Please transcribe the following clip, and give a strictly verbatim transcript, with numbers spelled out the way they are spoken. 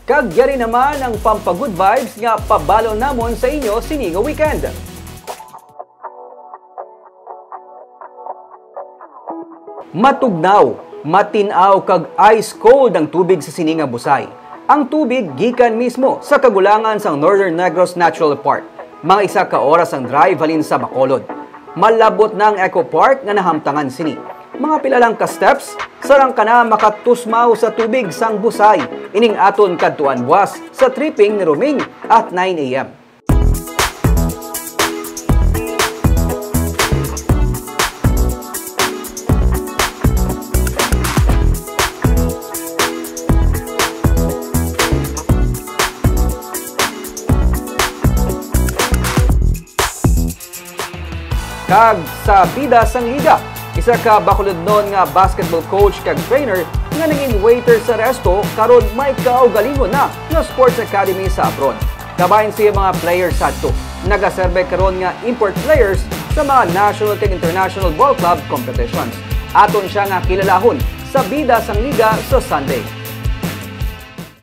Kag yari naman ang pampagood vibes nga pabalo namon sa inyo sini nga weekend. Matugnaw, matin-aw kag ice cold ang tubig sa sini nga busay. Ang tubig gikan mismo sa kagulangan sang Northern Negros Natural Park. Mga isa ka oras ang drive halin sa Bacolod. Malabot na ang Eco Park nga nahamtangan sini. Mga pila lang ka steps, sarang ka na makatusmaw sa tubig sang busay. Ining aton kadtuan buwas sa tripping ni Roming at nine a m. Kag sa bida sang liga, isa ka Bacolodnon nga basketball coach kag trainer nga naging waiter sa resto, karon may kaugalingon na nga sports academy sa abroad. Kabahin siya mga players sadto. Nagaserve karon nga import players sa mga national kag international ball club competitions. Aton siya nga kilalahon sa bida sang liga sa Sunday.